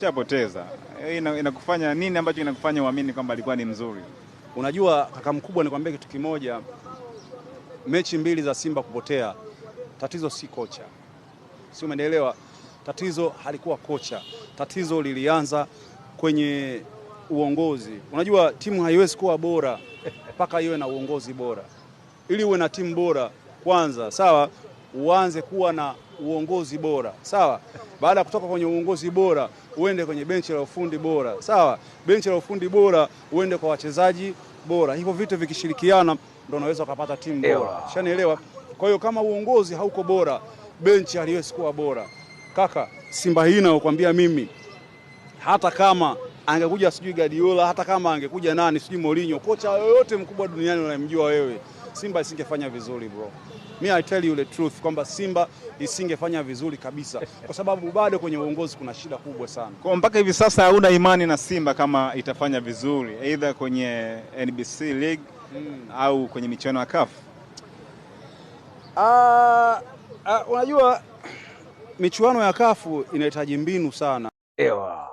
Chapoteza. Inakufanya nini ambacho inakufanya uamini kwamba alikuwa ni mzuri? Unajua kaka mkubwa, nikwambie kitu kimoja, mechi mbili za Simba kupotea, tatizo si kocha, si umeelewa? Tatizo halikuwa kocha, tatizo lilianza kwenye uongozi. Unajua timu haiwezi kuwa bora mpaka iwe na uongozi bora. Ili uwe na timu bora kwanza, sawa, uanze kuwa na uongozi bora, sawa. Baada ya kutoka kwenye uongozi bora uende kwenye benchi la ufundi bora, sawa. Benchi la ufundi bora uende kwa wachezaji bora. Hivyo vitu vikishirikiana, ndio unaweza ukapata timu bora, shanielewa? Kwa hiyo kama uongozi hauko bora, benchi haliwezi kuwa bora. Kaka, Simba hii nayokuambia mimi, hata kama angekuja sijui Guardiola, hata kama angekuja nani sijui Mourinho, kocha yoyote mkubwa duniani unayemjua wewe, Simba isingefanya vizuri, bro. Me, I tell you the truth kwamba Simba isingefanya vizuri kabisa, kwa sababu bado kwenye uongozi kuna shida kubwa sana. Kwa mpaka hivi sasa hauna imani na Simba kama itafanya vizuri either kwenye NBC League au kwenye michuano ya CAF? Unajua michuano ya CAF inahitaji mbinu sana. Ewa.